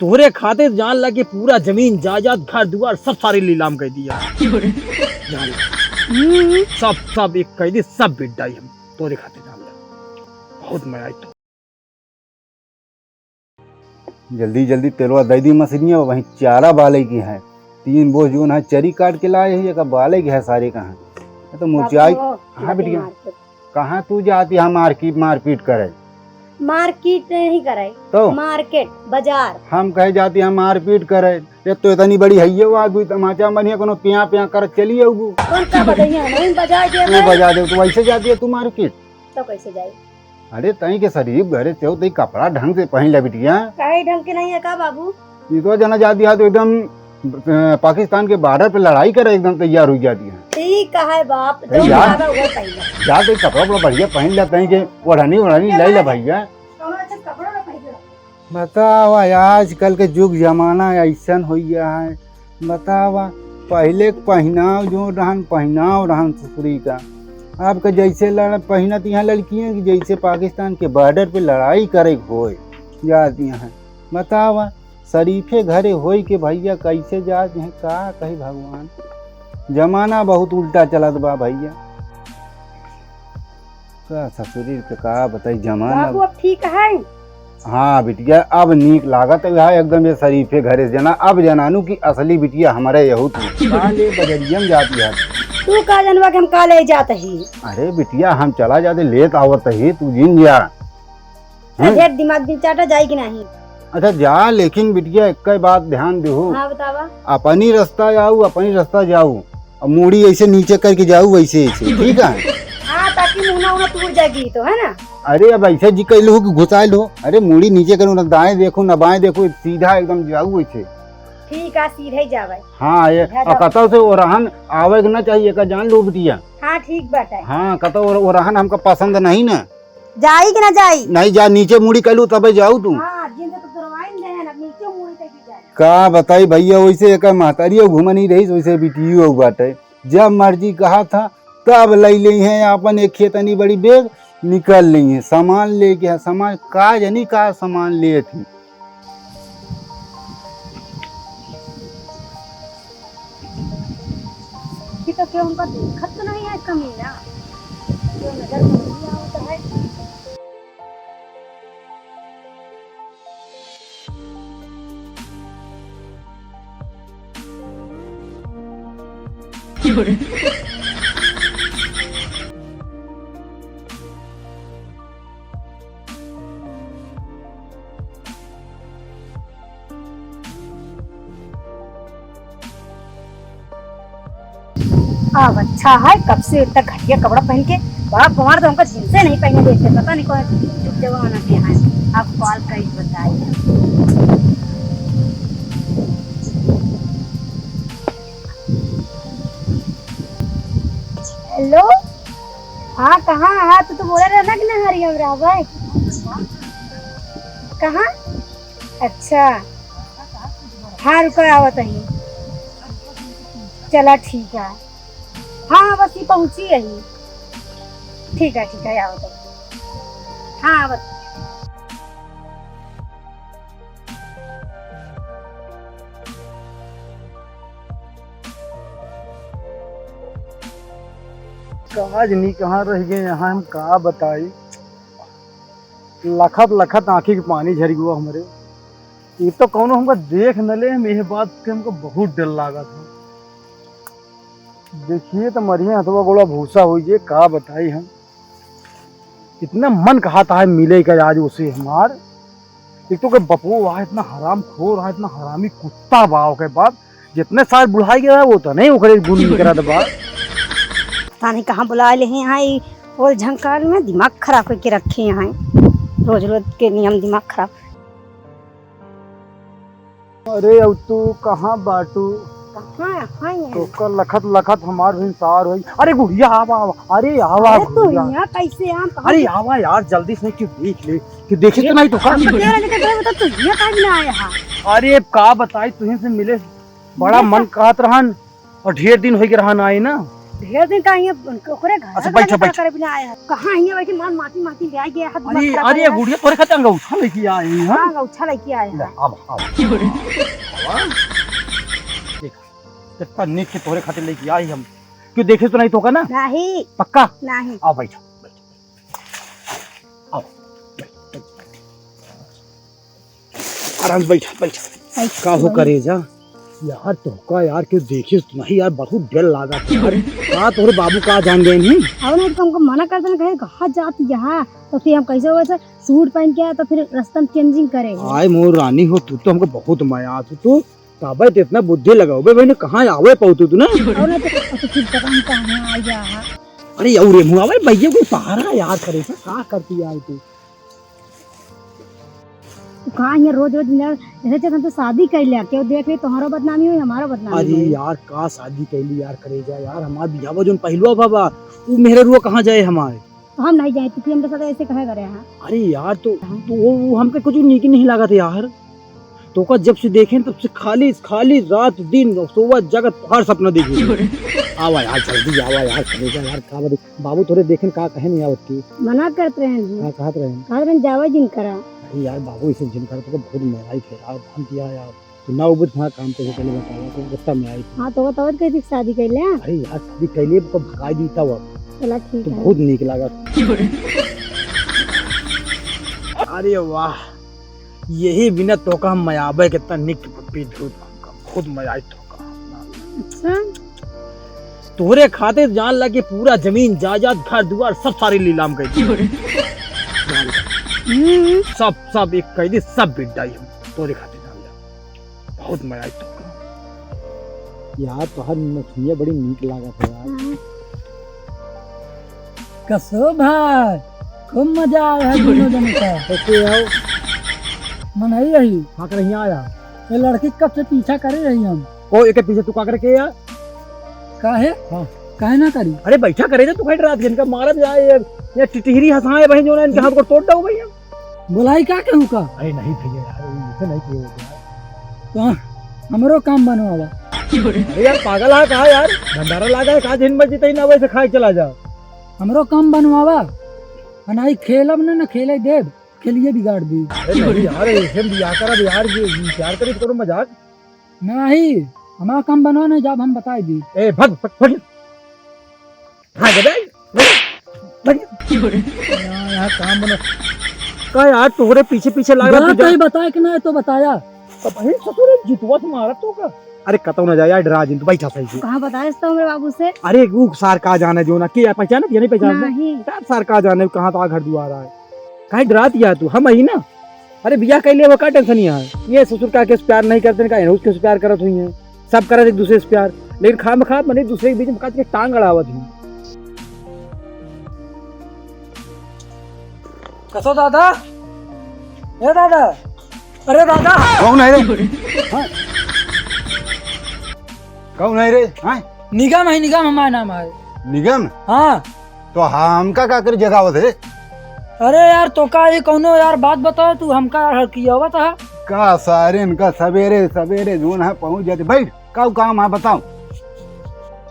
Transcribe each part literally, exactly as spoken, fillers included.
तोहरे खातिर जान ला कि पूरा जमीन जायदाद घर दुआर सब सारे लीलाम कर दिया। जान ला। हम्म। सब, सब एक कर दी, सब बेच डाई हम। तोहरे खातिर जान ला। बहुत मजा आई तो। जल्दी जल्दी तेलवा दे दी मशीनिया, वहीं चारा बाले की है। तीन बोझ जोन है चरी काट के लाए है, एक बाले की है सारे कहाँ। ये तो मुर्चाई। बाबू, हाँ चलते बिटिया। मार्केट। कहाँ तू जाती है मार्केट, मारपीट करे? मारपीट नहीं करे। तो? मार्केट, बाजार। हम कहे जाती है मारपीट करे। ये तो इतनी बड़ी है ये, वो आदमी तमाचा बनिया कोनो प्यां प्यां कर चली आऊगू। कौन का बजाइए? नहीं बजा दे तू भाई। बजा दे, तो वैसे जाती है तू मार्केट? तो कैसे जाए? अरे तई के शरीफ घरे से हो, तई कपड़ा ढंग से पहन ले बिटिया। काहे ढंग के नहीं है का बाबू? ये तो जना जाती है तो एकदम, अ, पाकिस्तान के बॉर्डर पे लड़ाई करे एकदम तैयार हो जाती है। ठीक है बाप, अरे जो यार, ज्यादा हुआ पहले। जा तई कपड़ा उपड़ा बढ़िया पहन ले, तई के ओढ़नी ओढ़नी ले ले भैया। कौनो अच्छा कपड़ा ना पहन ले। बतावा, आजकल के जुग जमाना अइसन होइ गया है। बतावा, पहिले के पहिनाव जो रहन, पहिनाव रहन ससुरी का। अब के जैसे लड़-, पहिनत यहाँ लड़कियाँ कि जैसे पाकिस्तान के बॉर्डर पे लड़ाई करे के होए, जात यहाँ। बतावा, शरीफे घरे होई के भैया कैसे जात यहाँ, का कही भगवान। जमाना बहुत उल्टा चलत बा भैया। का ससुरी के का बताई जमाना। बाबू अब ठीक है? हाँ बिटिया, अब नीक लागत है एकदम ये शरीफे घरे से जना। अब जनानू की असली बिटिया हमरे यहू तू। का ले बजरिया में जाती है? तू का जनवा के हम का ले जात ही? अरे बिटिया, हम चला जाते, लेत आवत ही, तू जिन जा। हैं? ढेर दिमाग दिन चाटा जाई कि नहीं? अच्छा जा, लेकिन बिटिया एक बात ध्यान देहु। हाँ बतावा। अपनी रास्ता जाऊ, अपनी रास्ता जाऊ। अब मूड़ी ऐसे नीचे करके जाऊ, वैसे ऐसे, ठीक है? हाँ, ताकि मुहना उहना टूट जाएगी तो, है ना? अरे, अब ऐसे जी कैलू हो कि घुसाइल हो। अरे, मूड़ी नीचे करू, ना दाएं देखू, ना बाएं देखू, सीधा एकदम जाऊ वैसे। ठीक है, सीधे ही जावे। हाँ, ये, सीधा और जाओ। कतौ से ओरहन आवे के ना चाहिए, का जान लो बिटिया। हाँ, ठीक बात है। हाँ, कतौ ओर-, ओरहन हमका पसंद नहीं ना। जाई कि ना जाई? नहीं जा, नीचे मूड़ी कैलू तबे जाऊ तू। हाँ, जिन से तो तुरवाइन दे है ना, नीचे मूड़ी तक ही जाए। का बताई भैया, वैसे एक महतारी घूमनी रही, वैसे बिटियो बाटे। जब मर्जी कहा था, तब लई लेइहैं आपन एक खेतनी बड़ी बैग, निकल लेइहैं। सामान लेके है, सामान का जनी का सामान लेत ही। कि तो क्यों हमका देखत तो नहीं है कमीना, क्यों नजर में नहीं आवत है। अब अच्छा है, कब से इतना घटिया कपड़ा पहन के, बाप हमार तो हमका जींसे नहीं पहने देते, पता नहीं कौन जुग जमाना के हैं। आप कॉल करी बताई। हेलो, हाँ कहाँ? हाँ तू तो बोला रहा ना कि नहरिया में रहबे। कहाँ? अच्छा, हाँ रुका आवत ही। चला ठीक है। हाँ, हाँ, बस ये पहुँची यही। ठीक है, ठीक है, आवत ही। हाँ, आवत। का जनी कहाँ रह गए यहाँ, हम का बताई। लखत लखत आँखी के पानी झरि गवा हमरे। ये तो कौनो हमका देख न ले, हम यह बात के हमका बहुत डर लागत है। देखिए तो मरिए हथवा गोड़ा भूसा होइ जे, का बताई हम। इतना मन कहत है मिले का आज उसे हमार। एक तो के बपो वहाँ इतना हरामखोर है, इतना हरामी कुत्ता बा, ओके बाद जितने साल बुढ़ाई गया है, वो तो नहीं ओकरे गुण निकलत बा। पता नहीं कहाँ बुला ले हैं यहाँ, ये और झंकार में दिमाग खराब करके रखे हैं यहाँ। रोज रोज के नियम दिमाग खराब। अरे, अब तू कहाँ बाटू? कहाँ है? तो का लखत लखत हमार भी इंतजार होई। अरे गुड़िया, आवा, आवा। अरे आवा अरे, तू गुड़िया। यहाँ कैसे आम? कहाँ अरे से? आवा यार, जल्दी से क्यों देख ले, कि देखे तो ये नहीं तो का? हम तो कह रहे थे, बता, तू यहाँ काहे ना आया है? अरे, अब का बताई, तुहीं से मिले बड़ा ये मन का? कहत रहन, और ढेर दिन हो गए रहन आए ना। ढेर दिन का हियाँ उनके, ओकरे घर अच्छा, का बैठा, ना बैठा। करे बिना आया है। कहाँ हियाँ बैठी, मान माटी, माटी ले आ गया है, दिमाग अरे, खराब अरे, कर रहा है। गुड़िया तोरे खातिर अंगूठा लेके आई है। हाँ, अंगूठा लेके आया है। ले, अब, अब। देख, कितना नीक के तोरे खातिर लेके आई हम। क्यों, देखे तो नहीं तो का ना? नहीं। पक्का? नहीं। आओ, बैठो, बैठो। आओ, बैठो, बैठो। आराम से बैठा, बैठा। ऐसे का हो भाई। करेजा? यार, तोहका यार, क्यों देखे तो नहीं यार, बहुत डर लागा था यार। का तोहरे बाबू का जान गए नहीं? और नहीं तो हमको मना कर देना, कहे कहाँ जाती यहाँ, तो फिर हम कैसे वैसे सूट पहन के आए, तो फिर रास्ता में चेंजिंग करे। आय मोर रानी हो, तू तो हमको बहुत मया तू तो। तबे तो इतना बुद्धि लगाओ बे बहन, कहाँ आवे पाऊ तू, तू ना? और नहीं तो, तो फिर पता नहीं कहाँ आ गया है। अरे और रे मुँह, अबे भैया कोई पहाड़ा यार करेजा, का करती यार तू? तू कहाँ यहाँ रोज रोज मिला? ऐसे चल, हम तो शादी कर लिया, क्यों देख ले, तुम्हारा बदनामी हुई, हमारा बदनामी अरे हुई। यार, का शादी कैली यार, करेजा यार, हमार बियाह जोन पहिलवा बाबा, उ मेहररुआ कहाँ जाए हमारे? तो हम नहीं जाए, तू फिर हमरे साथ ऐसे कहे करे हैं? अरे यार, तो, तो वो, वो हमके कुछ नीक नहीं लागत यार। तोका जब से देखेन, तब से खाली, खाली रात दिन सोवत जागत हर सपना देखे। आवा यार, जल्दी आवा यार, करेजा यार, का बात? बाबू तोरे देखेन का कहे नहीं आवत की? मना करत रहेन। का कहत रहेन? कहत रहेन, "जावा जिन करा।" अरे यार, बाबू इसे जिन करा, तोका बहुत मेहराई फेरा, हम किया यार। तू ना उबत वहाँ काम पे से पहले बतावा, तो गुस्सा में आई थी। हाँ, तो बतावा, कैसे शादी कर ले? अरे यार, शादी कर लिए, तो भगा दी था वो। चला, ठीक तू है। बहुत नीक लागा। अरे वाह, यही बिना तोका हम मयाबे कितना निक पप्पी धूप हमका बहुत मजा आई तोका। अच्छा। तोहरे खातिर जान ला कि पूरा जमीन जायदाद घर दुआर सब सारी लीलाम कर दी। हम्म। सब, सब एक कर दी, सब बिक डाई हम तोहरे खातिर जान ला। बहुत मजा आई तोका। यार तोहर नथुनिया बड़ी नीक लागत है यार। हम्म। कसो भाई, खूब मजा आया है दोनों जने का। कैसे हो? मन आई रही। हाँ, कर यहाँ आया। ये लड़की कब से पीछा करे रही हम। ओ, एके पीछे तू का करे के यार? काहे? हाँ। काहे ना करी? अरे बैठा करे जा तू, खाई रात दिन का मारत जाए ये, ये टिटहिरी हंसाए बहन जो ना इनके हाथ को तोड़ दो भैया। बोलाई का कहूँ का? अरे नहीं भैया यार, ये इसे नहीं किए होते यार। तो हाँ, हमरो काम बनवावा। अरे यार पागल है कहा यार, भंडारा लागा है कहा, दिन भर जितई ना वैसे खाए चला जा। हमरो काम बनवावा। आ नाई खेलब ना, ना खेले देब, खेलिए बिगाड़ दी। अरे नहीं यार, ऐसे हम बियाह करब यार, ये प्यार करे तो करो मजाक। नहीं, हमारा काम बनवा नहीं, जब हम बताई दी। ए, भग, भग, भग। हाँ, गदाई, भग, भग। यहाँ, यहाँ काम बनो। का यार, तोहरे पीछे पीछे लाग रहा बात तू जा। नहीं बताया कि नहीं तो बताया। तो भाई ससुर जितवा से मारा तो का? अरे कतौ ना जा यार, डरा जिन, तू बैठा सही से। कहाँ बताया इसको मेरे बाबू से? अरे वो सार का जाने जो ना, के पहचाने, ये नहीं पहचाने? नहीं। सार, सार का जाने कहाँ तो घर दुआर आए। काहे डरात या तू? हम ही ना। अरे बियाह कैले वो का टेंशन ही है? ये ससुर का केस प्यार नहीं करते, का इनहू केस प्यार करत हुई हैं। सब करत एक दूसरे से प्यार, लेकिन खाम खा मने दूसरे के बीच में काट के टांग अड़ावत हुई। कसो दादा, ए दादा, अरे दादा। कौन है रे? हाँ? कौन है रे? हाँ? निगम है, निगम हमारा नाम है। निगम? हाँ। तो हमका का कर जगावत है? अरे यार, तो का ये कौनो यार बात बताओ, तू हमका हड़कियावत है। का सारे इनका सवेरे सवेरे जोन है पहुँच जाते। बैठ, का काम है बताओ।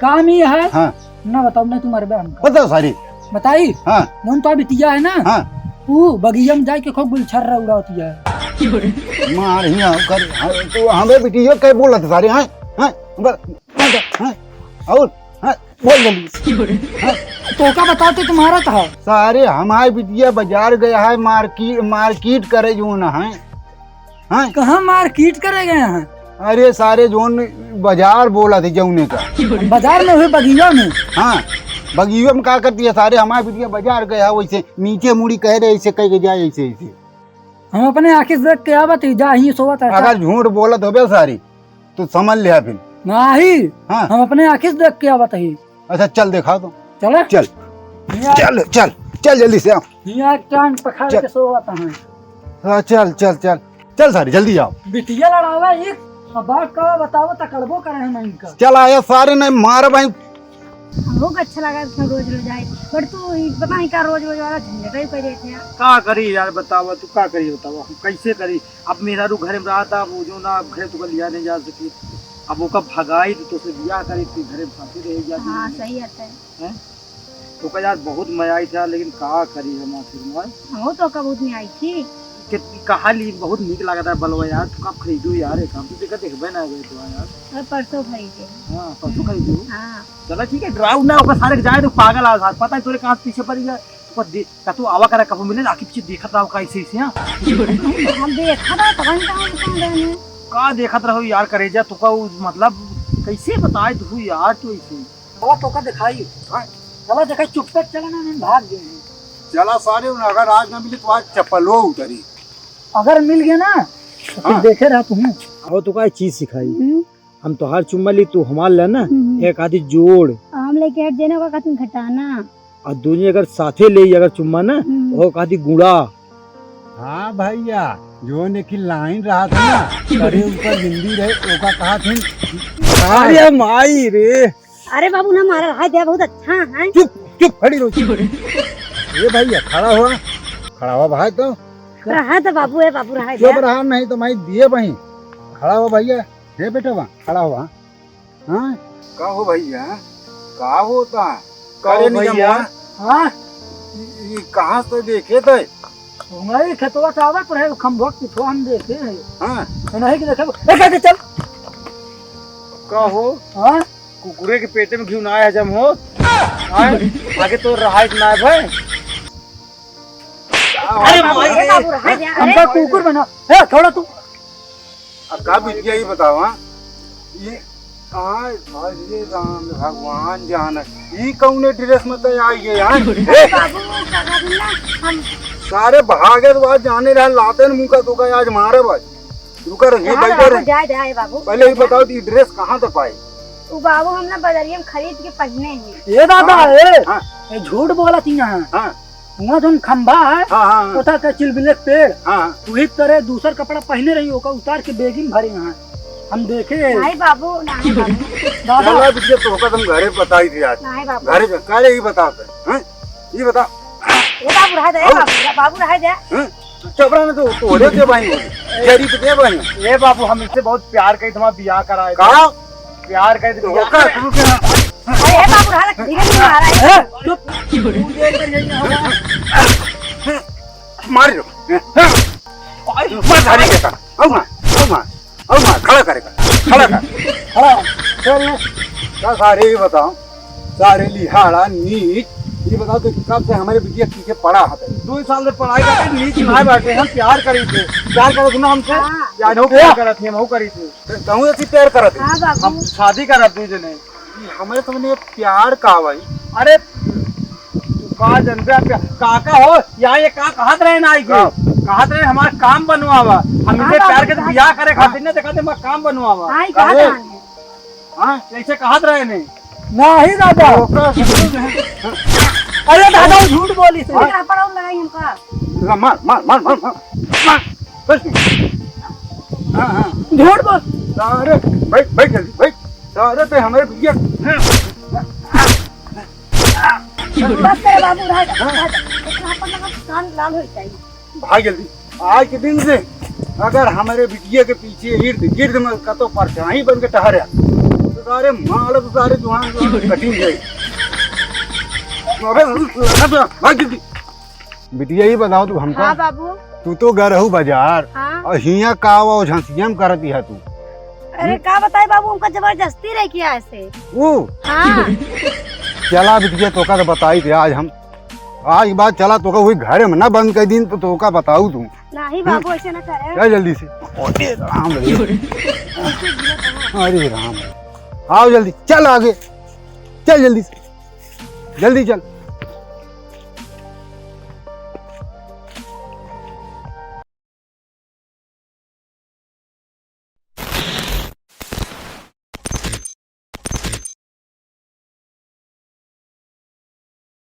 काम ही है। हाँ। ना बताओ, नहीं तू मरबे हमका। बताओ सारे। बताई? हाँ। नून तो बिटिया है ना? हाँ। वो बगिया में जाए के खूब गुलछर्रा उड़ावती है। मार ही आओ कर, हाँ, तो हमें बिटिया कह बोलत सारे, हाँ? हाँ? बस, हाँ? और, हाँ? बोल जल्दी। हाँ? तो का बताते तुम्हारा था? सारे हमारे बिटिया बाजार गया है, मार्केट, मार्केट करे जो ना है। हाँ? कहाँ मार्केट करे गए हैं? अरे सारे जोन बाजार बोला थे जौने का। बाजार में हुए बगिया में? हाँ, बगिया में का करती है सारे, हमारे बिटिया बाजार गया है, वैसे नीचे मुड़ी कह रहे, ऐसे कह के जाए, ऐसे, ऐसे। हम अपने आँखी से देख के आवत ही, जा ही सोवत है। अगर झूठ बोलत होबे सारी, तो समझ लिया फिर। नहीं, हाँ। हम अपने आँखी से देख के आवत ही। अच्छा, चल देखा तो। चले? चल। हियाँ चल, चल, चल जल्दी से आओ। हियाँ एक टांग पखार चल। के सोवत है। हाँ, चल, चल, चल। चल सारी, जल्दी आओ। बिटिया लड़ावा एक, अब बात का बताओ, तकड़बो करे हैं ना इनका। चल आया सारे, नहीं मार भाई। हमको अच्छा लगा था रोज रोज आए, पर तू ई पता नहीं का रोज रोज वाला झंझट ही कर देते हैं। का करी यार, बतावा तू, का करी बतावा, हम कैसे करी? अब मेहरारू घर में रहा था, वो जो ना, अब घर तो लिया नहीं जा सकी। अब ओका भगाई तो तोसे बियाह करी, फिर घरे में साथे रहे जा। हाँ, सही बात है। हैं? तो का यार बहुत मजा आई थी यार, लेकिन का करी हम आखिर में? हमहू तो का बहुत मजा आई थी। कि कहा ली बहुत नीक लागत है बलवा यार, तू कब खरीदू यार, एक हम तो देखा देखबे ना गए तो यार। अरे परसों खरीदे। हाँ, परसों खरीदू। हाँ। चला ठीक है, डराऊ ना, ओकर सारे के जाए तो पागल आ, पता है तोरे कहाँ पीछे पड़ गया। तो दे, का तू आवा करा, कबो मिले, आखिर पीछे देखत रहो का ऐसे ऐसे, हाँ? हम देखत रहो, पता नहीं कहाँ, कहाँ गए हैं। का देखत रहो यार करेजा, तो का उ, मतलब, कैसे बताए तू यार, तू ऐसे? चला तो का दिखाई। हाँ? चला दिखाई, चुपचाप चला ना, हम भाग गए हैं। चला सारे, उन अगर आज ना मिले तो आज चप्पलो उतरी। अगर मिल गया ना, तो फिर हाँ। देखे रहा तू। अब तो का चीज सिखाई। हम्म। हम तोहार चुम्मा ली, तू हमार ले ना, हम्म। एक आधी जोड़। हम लेके हट जाने का कथन घटाना। और दोनों अगर साथे ले अगर चुम्मा ना, हम्म। वो कहती गुड़ा। हाँ भैया, जो ने की लाइन रहा था ना, करे ऊपर हिंदी रहे, ओका कहा थे। अरे माई रे। अरे बाबू ना मारा, रहा दे, बहुत अच्छा है। चुप, चुप, खड़ी रहो, चुप। ये भैया, खड़ा हुआ, खड़ा हुआ भाई तो। रहा दे बाबू, ए बाबू, रहा दे। चुप रहा, नहीं तो मैं दिए वहीं। खड़ा हुआ भैया, हे बेटवा, खड़ा हुआ। हाँ? का हो भैया, का होता? का हो अरे भैया? निगमवा? हाँ? ई, ई कहाँ से देखे थे? हमारे खेतवा से आवत रहे, खम्भवा के पिछवा हम देखे हैं। हाँ। तो नहीं कि देखे, ए, कहते चल। का हो? हाँ? कुकुरे के पेटे में घी ना हजम हो। हाँ? आगे तो रहाइश ना है भाई। अरे बाबू, माई ए रे। बाबू, रहा दे, अरे। हमका कुकुर बना। ए, छोड़ा तू। अब का बिटिया, ये बतावा, ये, हाँ, अरे राम भगवान जाने, ई कौने ड्रेस में तो आई गए यार? अरे बाबू, का कर दिला? हम सारे भागे तो आज जाने रहे, लाते न मुंह का तो का आज मारे बस। रुका रहो, ये रहा, बैठा रहा, रहे। जाए, जाए बाबू। पहले ही बताओ, ये ड्रेस कहाँ से पाई? वो बाबू, हम ना बजरिया में खरीद के पहने हैं। ए दादा, हाँ, ए, हाँ। ए झूठ बोला थी यहाँ। हाँ। हुआं जौन खंभा है, हाँ, हाँ, हाँ। ओता के चिलबिले के पेड़, हाँ, हाँ। वही तरह दूसर कपड़ा पहने रही, ओका उतार के बेगी में भरे हैं। हम देखे। नहीं बाबू, नहीं बाबू। दादा। चला बिटिया, तो होगा तुम घरे बताई थी आज। नहीं बाबू। घरे पे, काले ही बताते हैं, हैं? ये बता। ए बाबू, रहा दे, ए और? बाबू, बाबू, रहा दे। हैं? चपड़ा में तो तोड़े दे भाई, जरी तो दे भाई। ए बाबू, हम इससे बहुत प्यार करी, तुम्हारा बियाह कराए थे। का? प्यार कर तो दिया। होकर शुरू किया। अरे, हे बाबू, हालत धीरे धीरे आ रहा है। ए, चुप। तू ये कर, ये यहाँ। मार दो। मार धारी के साथ। आओ मार, आओ मार, आओ मार, खड़ा करेगा, खड़ा कर। खड़ा, चल ना। का सारे ये बताओ, सारे लिहाड़ा नीच, ये बताओ तो कब से हमारे बिटिया पीछे पड़ा है? दो साल से पढ़ाई करके नीच ना बैठे, हम प्यार करी थे। प्यार करो ना हमसे? हाँ। या नहीं प्यार करत नहीं, हम करी थे। कहूँ ऐसी प्यार करत है। हाँ बाबू। हम शादी करत दू जने। ये हमारे सामने प्यार का भाई? अरे, तू का जनबे आप क्या? काका हो, या ये का कहत रहे ना आई के? का? कहत रहे हमार काम बनवावा। हम हाँ इनसे बाबू, प्यार के कहा बियाह करे हाँ। खातिर ना देखा थे, हमार काम बनवावा। हाँ, ये कहा काहे? था? हाँ? ऐसे कहत रहे ने। नहीं दादा। ओकर अरे दादा, वो झूठ बोली से। हाँ? यहाँ पर और लगाई हमका। ला, मार, मार, मार। बस। हाँ, हाँ। झूठ बोल। अरे, बैठ, बैठ जल्दी, बैठ। अरे, ते हमारे भैया। बस करे बाबू, रह जा, हाँ? रह जा। इतना अपन लगा कान लाल हो जाएगी। भाग जल्दी। आज के दिन से अगर हमारे बिटिया के पीछे इर्द गिर्द में कतो परछाई बन के टहरे, तो सारे मार, तो सारे जुहान, जुहान कटिंग जाए। अबे, भाग जल्दी। बिटिया, ये बताओ तू हमका, हाँ बाबू। तू तो गए रहू बाजार, हाँ। और हियाँ का वो झंसिया में करती है तू? अरे हम्म? का बताई बाबू, हमका जबरदस्ती रह किया ऐसे। वो? हाँ। चला बिटिया, तोका तो बताई थे आज हम, आज के बाद चला तोका वही घरे में ना बंद कर दिन तो तोका बताऊ तू। नहीं बाबू, हम्म? ऐसे ना करे। चल जल्दी से। अरे राम रे। अरे राम रे। आओ जल्दी, चल आगे। चल जल्दी से। जल्दी चल।